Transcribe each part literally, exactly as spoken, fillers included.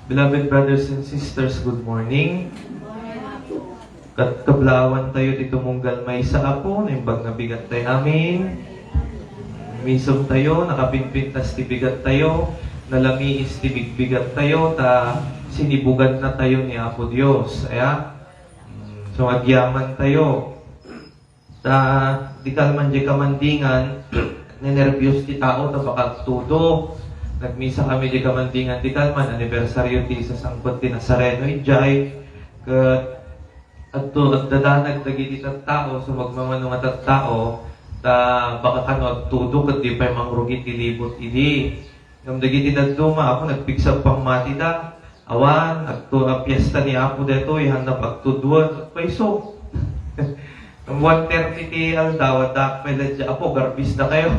Beloved brothers and sisters, good morning. Kat-, kablaawan tayo ti tumunggal maysa, Apo, naimbag nga bigat tayo. Amen. Misem tayo, nakapinpintas ti bigat tayo, nalamiis ti bigbigat tayo, ta sinibugan na tayo ni Apo Dios. Aya? Mm, so, agyaman tayo. Ta, di kalman di kamandingan, ninerbios ti tao ta baka agtudo. Nagmisa kami di kamandingan di kalman, anibersaryo ti Sasangpet ti Nazareno idiay. Ket agtu-, agdadanag dagiti tattao, so magmamano nga tattao, ta baka kano agtudo ket di pay mangrugi ti libot idi. Ngem dagiti dadduma, Apo, nagpigsag pammatida. Awan, agtu-, a fiesta ni Apo daytoy, hanna pagtudwan. Paiso. Ngem one thirty ti aldaw, adda pay la dia, Apo, garbis da kayo.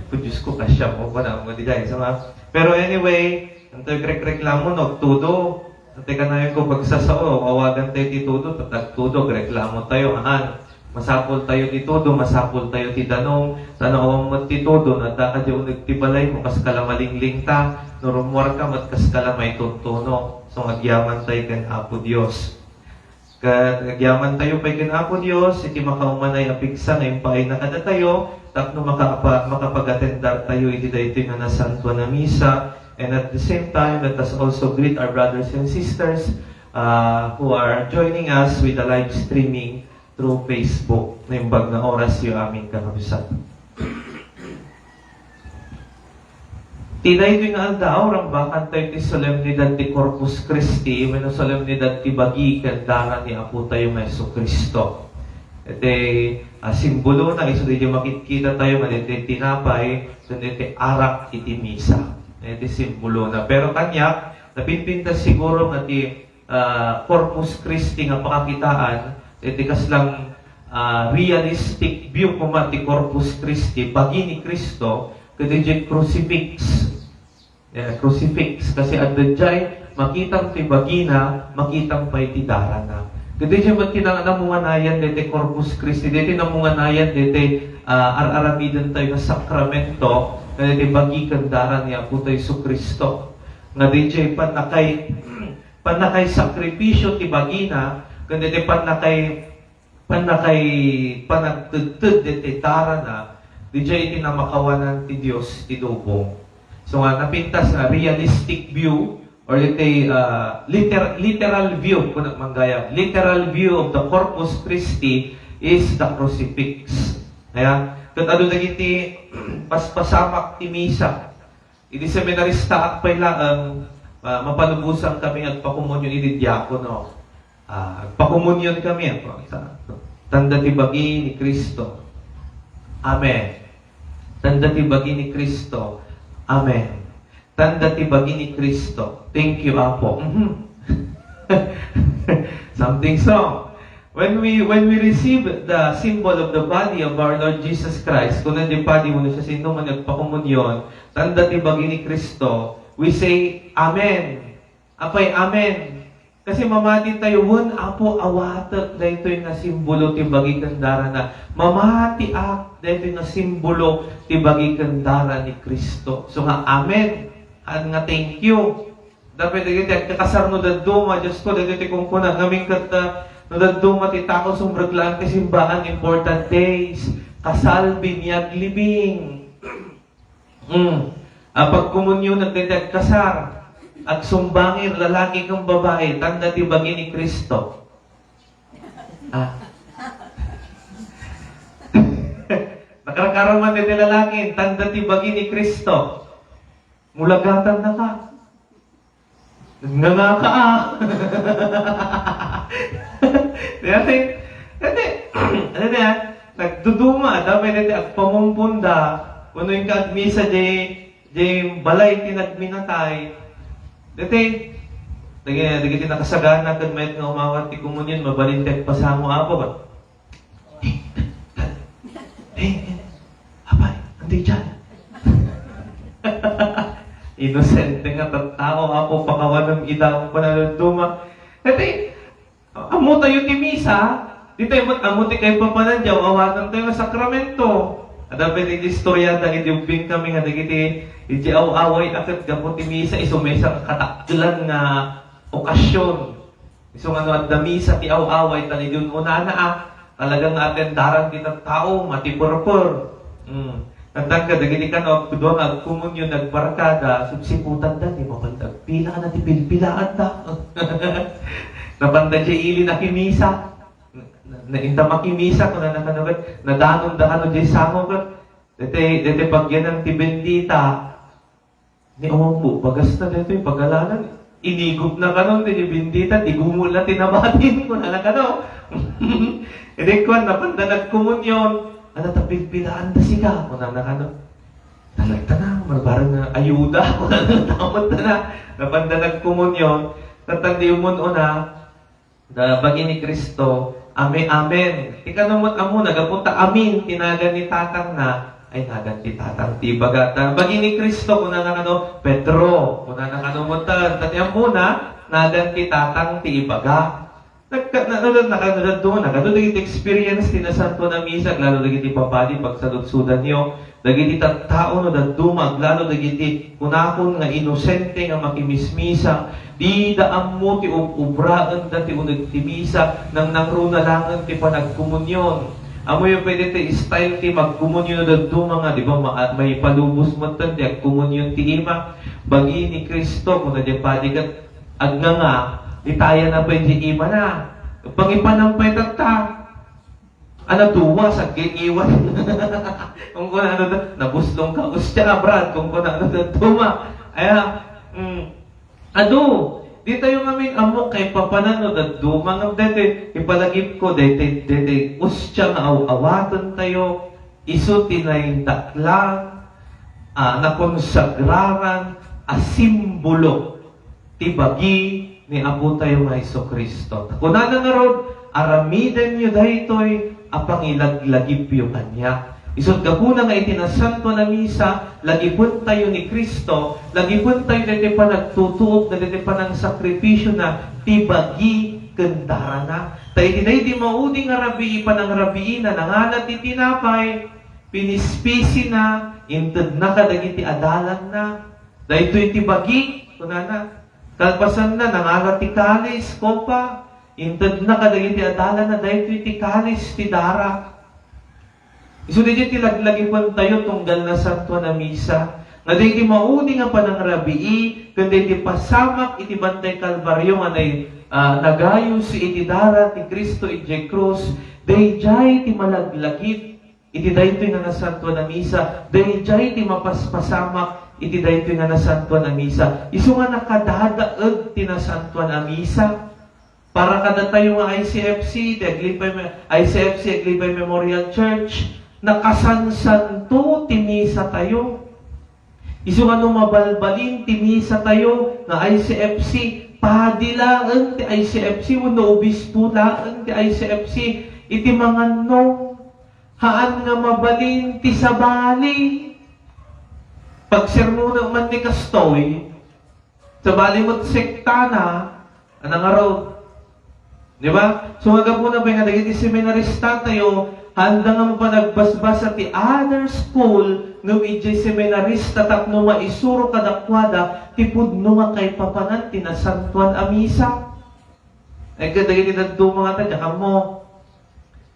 Apo, Diyos ko, kasya mo pa na mo di guys, ha? Pero anyway, antoy grek-reklamo, no? Agtudo. Ante kanayon ko pagsasao, awagan tayo ti tudo, ta agtudo, agreklamo tayo, haan. Masapul tayo ti tudo, masapul tayo ti danum, ta no awan met ti tudo, no adda ka di uneg ti balay mo, kas kala malingling ta, no rummuar ka met kas kala maituntuno. So, agyaman tayo ken Apo Dios. Ket agyaman tayo pay ken Apo Dios, iti makaumanay a pigsa nga impaayna kadatayo, tapno makaapa-, makapagatendar tayo iti daytoy nga nasantuan a misa, and at the same time, let us also greet our brothers and sisters, uh, who are joining us with the live streaming through Facebook. Naimbag nga orasyo amin, kakabsat. Ti daytoy nga aldaw, rambakan tayo ti solemnidad ti Corpus Christi, wenno solemnidad ti bagi ken dara ni Apo tayo nga Jesu-Cristo. Iti, ah, simbolona, isu iti makitkita tayo nga iti tinapay, ken iti arak iti misa. Iti simbolona. Pero kaniak, napinpintas siguro nga ti ah, Corpus Christi nga pakakitaan, iti kaslang, ah, realistic view koma ti Corpus Christi, bagi ni Cristo, ket idiay crucifix. Yeah, crucifix. Kasi adda diay, makitam ti bagina, makitam pay ti darana. Ket idiay met ti na-, namunganayan daytoy Corpus Christi, daytoy namunganayan daytoy, ah, ar-aramiden tayo nga sakramento, nga daytoy bagi ken dara ni Apo tayo Jesu-Cristo. Nga daytoy pannakay pannakaisakripisio ti bagina, ken daytoy pannakay-, pannakaipanagtedted daytoy darana, didiay iti namakawanan ti Dios ti lubong. So nga, napintas nga realistic view, or daytoy, ah, liter-, literal view, kuna manggayam, literal view of the Corpus Christi is the crucifix. Kaya, ket adu dagiti paspasamak ti misa. Idi seminaristaak pay laeng, ah, mapalubosan kami agpakomunion idi diakono. Ah, agpakomunion kami, ah, ta-, tanda ti bagi ni Cristo. Amen. Tanda ti bagi ni Cristo. Amen. Tanda ti bagi ni Cristo. Thank you, Apo. Mhm. Something's wrong. When we, when we receive the symbol of the body of our Lord Jesus Christ, kuna di padi wenno siasinoman nagpakomunion, tanda ti bagi ni Cristo, we say, "Amen." Apay, "Amen." Kasi mamati tayo, "Wen, Apo, awatek daytoy nga simbolo ti bagi ken darana. Mamatiak daytoy nga simbolo ti bagi ken dara ni Cristo." So nga, "Amen." Haan nga, "Thank you." Dapay dagiti agkakasar no dadduma, Diyos ko, dagiti kunkuna, ngamin ket, ah, no dadduma ti tao, sumrek laeng ti simbaan, important days, kasal, binyag, libing. Mm. Ah, pagkomunionak dagiti agkasar, agsumbangir, lalaki ken babai, tanda ti bagi ni Cristo. Ah. Nakarkaruman dagiti lalaki, tanda ti bagi ni Cristo. Mulagatan na ka. Nangangaka, ah. Dati, dati, ano na, nagduduma, dapay dati agpamumpunda, wenno inka agmisa di, di balay ti nagminatay. Dati, dagi, dagiti nakasagana, ken mayat nga umawat ti komunion, mabalin ti agpasango, Apo, ba? Eh, eh, apay, andi dyan. Inosente nga tattao, Apo, pakawanem ida, ang pananaduma. Iti, ammo tayo ti misa, di tayo mat-, ammo ti kaipapanan, di aw-awatan tayo nga sakramento. Adda pay ti istorya dagiti ubbing kami nga dagiti iti aw-away a ket gapu ti misa isu maysa nga katakdelan nga okasyon. Isu nga no adda misa ti aw-away, ta idi un-unana a, talaga nga atendaran ti tattao, matiperper. Mm. Nagtangka dagiti kano, agkudua nga agkomunyon, nagbarkada, sipsiputanda, ti mapanda, pila na ti pilpilaanda. Napanda diay ili nakimisa. Na, na, inta makimisa, kunana kano ket, nadanonda kano diay sango ket, dete, dete pagyanan ti bendita. Ni, "Awan mo, bagas na detoy, pagalanan. Inigop na kanon, ti bendita, ti gumula, ti nabatin," kunana kano. Idi kuan, napanda nagkomunyon, "Ana, ta pilpilaanda sika," kunana kano. "Talagta na, marbarang nga ayuda," kunana, "tamot na na." Napanda nagkomunyon, tatandi umun-una, Da, bagi ni Cristo, ame-, amen. Ti kano met ammo, nagapon ta amin ti nagan ni tatangna, ay, nagan ti tatang ti ibaga. Ta, bagi ni Cristo, kunana kano, Pedro, kunana kano met ta, ta ti ammona, nagan ti tatang ti ibaga. Nagka-, na, na, na, nakano, nagadu, nagadu dagiti experience ti nasantoan a misa, lalo dagiti papadi, pagsaludsodanyo. Dagiti tattao no dadduma, aglalo dagiti kunakon nga inosente nga makimismisa, dida ammo ti ub-ubraenda ti uneg ti misa, nangnangruna laengen ti panagkomunion. Ammoyo pay daytoy style ti magkomunion no dadduma nga, di ba, ma-, maipalubos metten ti agkomunion ti ima. Bagi ni Cristo, kuna diay padi ket agnganga, ditayana pay diay imana. Pangipanan pay tatta. Ano, duwa, saggi ngiwat. Kung kuna ano, nabuslong ka, "Ostia, Brad," kung kuna ano, duwa. Aya, mm, adu, ditayo ngamin ammo kaipapanan no dadduma, ngem daytoy, ipalagipko, daytoy, daytoy, ostia nga aw-awaten tayo, isu ti naindaklan, a, nakonsagraran a simbolo ti bagi ni Apotayo nga Jesu-Cristo. Ta kunana ngarud, "Aramidenyo daytoy a pangilaglagipyo kaniak." Isut' gapuna nga iti Nasantoan a Misa, lagipentayo ni Cristo, lagipentayo daytoy panagtutuok, daytoy panangsakripisyona, ti bagi ken darana. Ta iti daydi maudi nga rabii, panangrabiina, nangala ti tinapay, pinispisina, intedna kadagiti adalanna. "Daytoy ti bagi," kunana. Kalpasanna, nangala ti kalis, kopa, intedna kadagiti adalanna, "Daytoy ti kalis ti darak." Isu daydiay ti laglagipentayo tunggal Nasantoan a Misa. Nga daydi maudi nga panangrabii, ken daydi pasamak iti Bantay Kalbario nga nay-, ah, nagayus iti dara ti Cristo idiay krus, daydiay ti malaglagip iti daytoy nga Nasantoan a Misa, daydiay ti mapaspasamak iti daytoy nga Nasantoan a Misa. Isu nga nakadadaeg ti Nasantoan a Misa. Para kadatayo nga I C F C, ti Aglipay Me-, I C F C, Aglipay Memorial Church, nakasansanto ti misa tayo. Isu nga no mabalbalin ti misa tayo nga I C F C, padi laeng ti I C F C, wenno obispo laeng ti I C F C, iti manganno. Haan nga mabalin ti sabali. Pagsermonen man ni kastoy, sabali met sektana, a nangarud. Di ba? So, nga gapuna pay nga dagiti seminarista tayo, haanda nga mapanagbasbasa ti other school, ngem idiay seminarista tapno maisuro kadakuada ti pudno nga kaipapanan ti Nasantoan a Misa. Ay, kadagiti dadduma nga ta, diak ammo.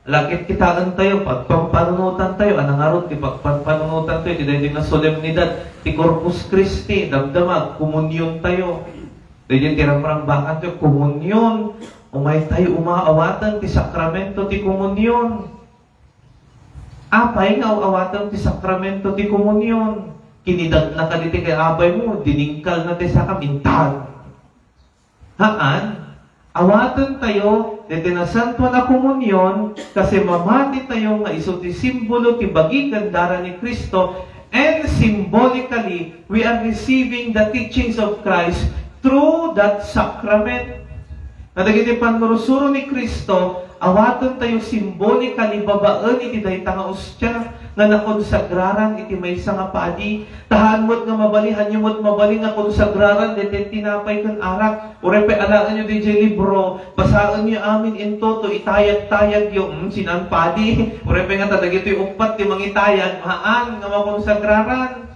Lakit kitaen tayo, pagpampanunotan tayo, a nangarud ti pagpampanunotan tayo, ti daydi nga solemnidad, ti Corpus Christi, damdama, komunion tayo. Daydi ti ramrambakan tayo, komunion, umay tayo umaawaten ti sakramento ti komunion. Apay nga awaten ti sakramento ti komunion? Kinidadna kaditi kay abay mo, diningkal na ti saka, mintag. Haan, awaten tayo deti Nasantoan a Komunion, kasi mamati tayo nga isu ti simbolo ti bagi ken dara ni Cristo, and symbolically, we are receiving the teachings of Christ through that sacrament. Nga dagiti pannursuro ni Cristo, awaten tayo symbolically babaen iti dayta nga ostia. nga nakonsagraran iti maysa nga padi. Ta haan met nga mabalin, haanyo met mabalin nga konsagraran daytoy tinapay ken arak. Uray pay alaenyo diay libro, basaenyo amin intoto, itayag-tayagyo. Hmm, sinan padi. Uray pay nga ta dagitoy uppat ti mangitayag, haan nga makonsagraran.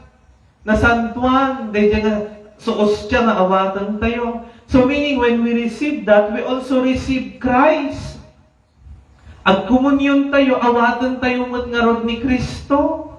Nasantuan, daydiay nga so ostia nga awatentayo. So meaning, when we receive that, we also receive Christ. Agkomuniontayo, awatentayo met ngarud ni Cristo.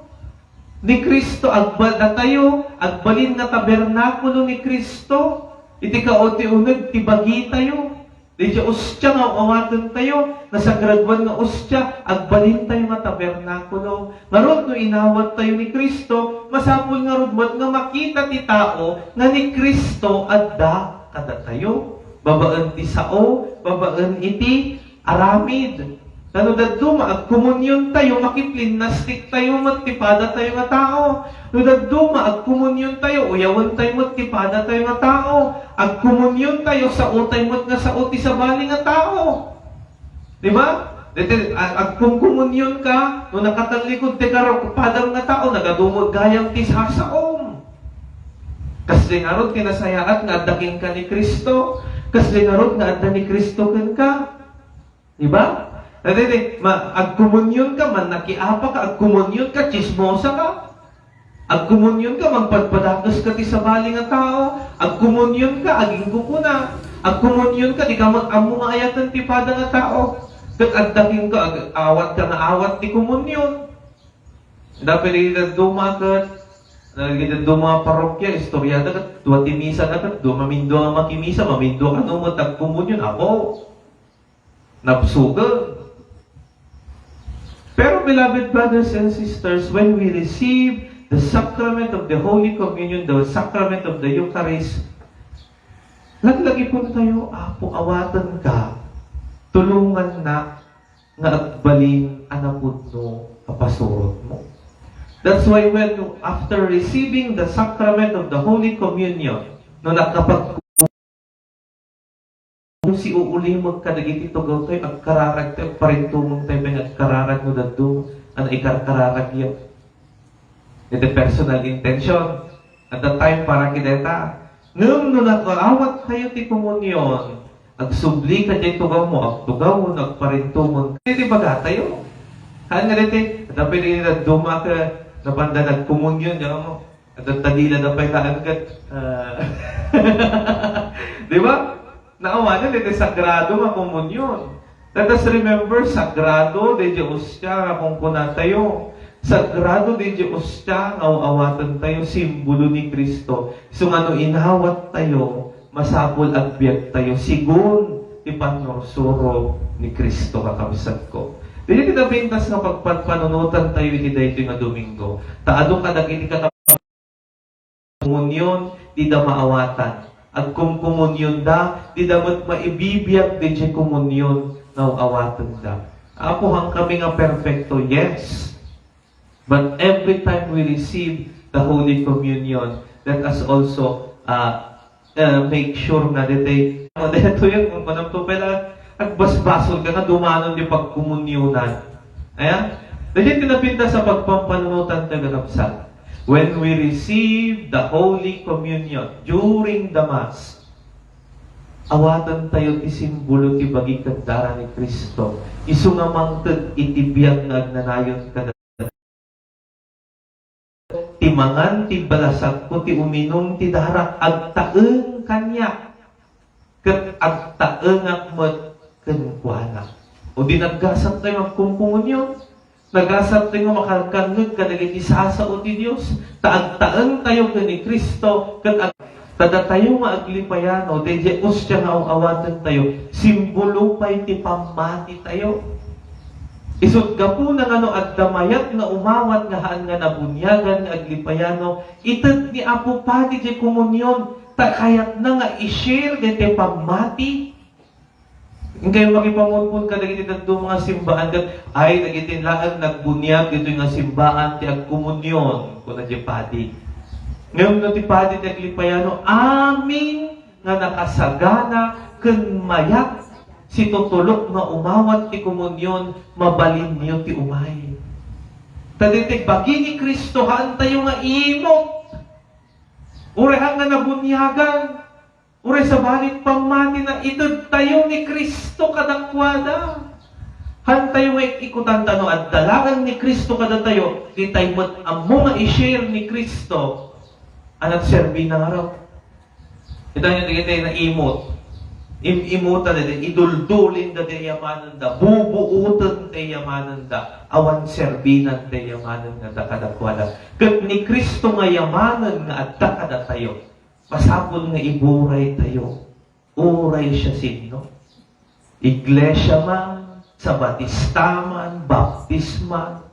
Ni Cristo, agba-, datayo, agbalin nga tabernakulo ni Cristo. Iti kao ti uneg ti bagitayo. Daydiay ostia nga awatentayo, nasagraduan nga ostia, agbalintayo nga tabernakulo. Ngarud, no inawattayo ni Cristo, masapul ngarud met nga makita ti tao nga ni Cristo adda kadatayo. Babaen ti sao, babaen iti aramid. Ta no dadduma, agkomuniontayo, makiplinnastiktayo met ti padatayo nga tao. No dadduma, agkomuniontayo, uyawentayo met ti padatayo nga tao. Agkomuniontayo, saotayo met nga sao ti sabali nga tao. Di ba? Daytoy, a-, agkumkumunion ka, no nakatallikod ti karo-, padam nga tao, nagadu met gayam ti sasaom. Kasdi ngarud ti nasayaat nga adda kenka ni Cristo, kasdi ngarud nga adda ni Cristo kenka. Di ba? Daytoy, ma-, agkomunionka, mannakiapa ka, agkomunionka, tsismosa ka. Agkomunionka, magpadpadakeska ti sabali nga tao. Agkomunionka, agingkukuna. Agkomunionka, di ka met ammo nga ayaten ti pada nga tao. Ket adda kenka, ag-, awatka nga awat ti komunion. Dapay dagiti dadduma ket, dagiti dadduma nga parokya, istoriada ket dua ti misada ket dua, mamindua nga makimisa, mamindua kano met agkomunion. Apo, nabsugen. Pero, beloved brothers and sisters, when we receive the sacrament of the Holy Communion, the sacrament of the Eucharist, laglagipen tayo, "Apo, awaten ka. Tulongannak nga agbalin a napudno a pasurotmo." That's why when, after receiving the sacrament of the Holy Communion, no nakapag-, si uulimek kadagiti tugawtayo, agkararagtayo, agparintumengtayo, ben agkararag no dadduma a naikarkararagyo. Iti personal intention, adda time para kadayta. Ngem no nakaawattayo ti komunion, agsubli ka diay tugawmo, agtugaw wenno agparintumeng. Iti bagatayo. Haan nga daytoy, adda pay dagiti dadduma ket napanda nagkomunion, diay mo. Adda tadilada pay laeng ket, ah, di ba? Naawanen iti sagrado nga komunion. Let us remember, sagrado daydiay ostia nga kunkunatayo. Sagrado daydiay ostia nga aw-awatentayo, simbolo ni Cristo. Isu nga no inawattayo, masapul agbiagtayo, sigun ti pannursuro ni Cristo, kakabsatko. Daydiay ti napintas nga pagpanpanunotantayo iti daytoy nga Domingo. Ta adu kadagiti katap-, komunion, dida maawatan. Agkumkomunionda, dida met maibibiag daydiay komunion nga aw-awatenda. Apo, haan kami nga perpekto, yes. But every time we receive the Holy Communion, let us also, uh, uh, make sure nga daytoy, daytoy, kung kunam to pala, agbasbasol ka nga dumanon ti pagkomunionan. Ayan? Daydiay ti napintas a pagpanpanunotan, kakabsat. When we receive the Holy Communion during the Mass, awatentayo ti simbolo ti bagi ken dara ni Cristo. Isu nga mangted iti biag nga agnanayon kada ti mangan ti balasagko, ti uminum ti darak, agtaeng kaniak, ket agtaengak met kenkuana. O di naggasat tayo agkumkomunion, naggasat tayo nga makalkangngeg kadagiti sasao ti Dios, ta agtaeng tayo ken ni Cristo, ket ag-, ta datayo nga aglipayano, daydiay ostia nga aw-awatentayo, simbolo pay ti pammati tayo. Isut' gapuna nga no adda mayat nga umawat nga haan nga nabuniagan nga aglipayano, ited ni Apo Padi diay komunion, ta kayatna nga i-share daytoy pammati. Inkayo makipamudpod kadagiti dadduma nga simbaan ket, "Ay, dagiti laeng nagbuniag ditoy nga simbaan ti agkomunion," kuna diay padi. Ngem no ti padi ti aglipayano, amin nga nakasagana ken mayat, situtulok nga umawat ti komunion, mabalinyo ti umay. Kadagiti bagi ni Cristo, haantayo nga imut. Uray haan nga nabuniagan, uray sabali ti pammatina, itedtayo ni Cristo kadakuada. Haantayo nga ik-ikutan ta no adda laeng ni Cristo kadatayo, ditay met ammo nga i-share ni Cristo a nagserbina ngarud. Ita niyo, dagiti naimut. Im-imutan dagiti, iduldulinda ti yamanenda, bubuoten ti yamanenda, awan serbinan ti yamanen nga adda kadakuada. Ket ni Cristo nga yamanen nga adda kadatayo, masapul nga iburaytayo. Uray siasino? Iglesia man, Sabatista man, baptisma,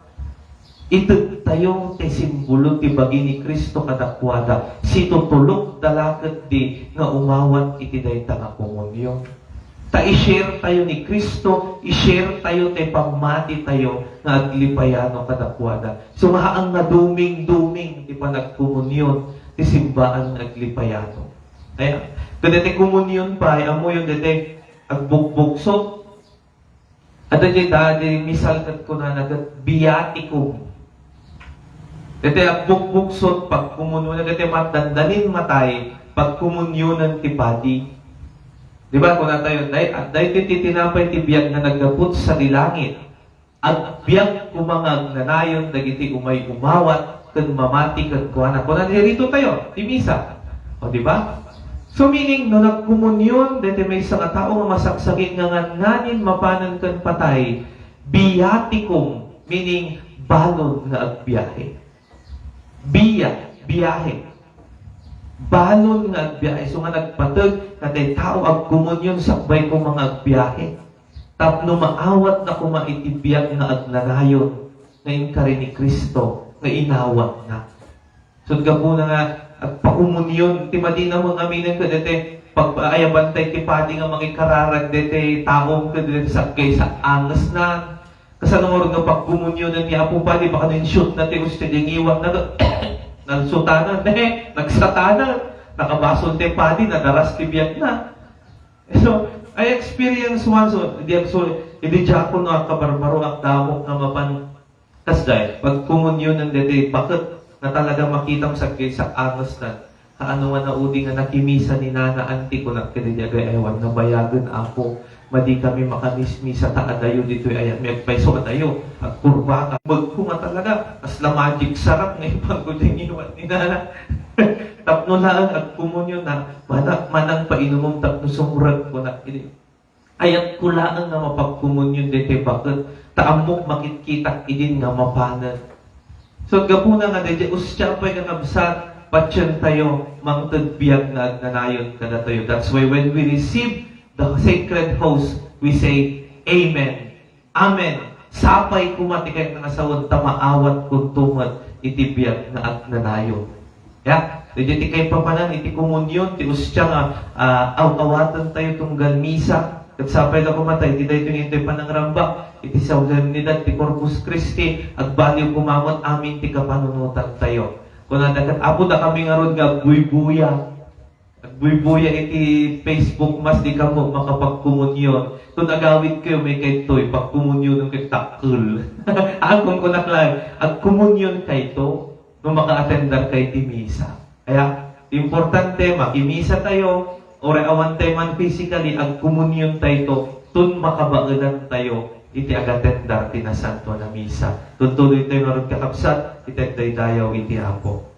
itedtayo ti simbolo ti bagi ni Cristo kadakuada. Situtulokda la ketdi nga umawat iti dayta nga komunion. Ta i-share tayo ni Cristo, i-share tayo ti pammatitayo nga aglipayano kadakuada. So, haan nga duming-duming ti panagkomunion ti simbaan nga aglipayano. Ayan. Ket daytoy komunion pay, ammoyon daytoy agbukbuksot. Adda dayta, di misal ket kunana ket viaticum. Daytoy agbukbuksot, pagkomunionan, daytoy matdandanin matay, pagkomunionan ti padi. Di ba, kunatayo, day-, daytoy ti tinapay ti biag nga naggapu sadi langit. Agbiag koma nga agnanayon dagiti umay umawat ken mamati kenkuana. Kuna, narito tayo, ti misa. O, di ba? So, meaning, no nagkomunion daytoy maysa nga tao nga masaksakit nga ngan-, nganin mapanen ken patay, viaticum, meaning, balon nga agbiahe. Via, biahe. Balon nga agbiahe. So nga nagpateg, natay tao agkomunion sakbay koma nga agbiahe. Tapno maawatna koma iti biag nga agnanayon nga inkari ni Cristo nga inawatna. So, gapuna nga agpakomunion, ti madina mo nga aminen ket daytoy pag-, ay, abantay ti padi nga mangikararag daytoy taom ket daytoy saggay sa angesnan. Kasano ngarud nga pagkomunionen ni Apo Padi, baka no in-shoot na ti hostia, di ngiwatna, nalsutanan, ne, nagsatanan, nakabasol ti padi, nadaras ti biagna. So, I experience once, so, idi agsul-, idi diakono ak, kabarbaro ak, damok nga mapan, kasdiay, pagkomunionen daytoy baket nga talaga makitam saggay sa angesnan. Kaano nga naudi nga nakimisa ni Nana Auntie, kunak kadaydi agay-ayawan, nabayagen, Apo, madi kami makamismisa ta adayo ditoy ayatmi, agpayso adayo, agkurba ka. Bagko nga talaga, kasla magic sarap nga ipanko di ngiwat ni Nana. Tapno laeng agkomunionan, mana-, manang painumom tapno sumrek, kunak idi. Ayatko laeng nga mapagkomunion daytoy baket, ta ammok makitkitak idin nga mapanen. So, gapuna nga daydiay, ustia pay, kakabsat, patientayo, mangted biag nga agnanayon kadatayo. That's why when we receive the sacred host, we say, "Amen. Amen." Sapay koma ti kayatna nga sawen ta maawatkonto met iti biag nga agnanayon. Ya, daydiay ti kaipapanan iti komunion, ti ustia nga, ah, aw-awatentayo tunggal misa. Ket sapay la koma ta iti daytoy nga intoy panangrambak iti solemnidad ti Corpus Christi, agbaliw koma met amin ti kapanunotantayo. Kunada ket, Apo, dakami ngarud nga agbuybuya. Agbuybuya iti Facebook Mass, dikami makapagkomunion. Ton agawidkayo, maikadtoy, pagkomunionen ket dakkel. Ammom, kunak laeng, agkomunionkayto no maka-attenderkay ti misa. Aya, importante, makimisatayo, uray awantay man physically, agkomuniontayto, ton makabaelantayo iti agatender ti Nasantoan a Misa. Tuntuloytayo ngarud, kakabsat, iti agdaydayaw iti Apo.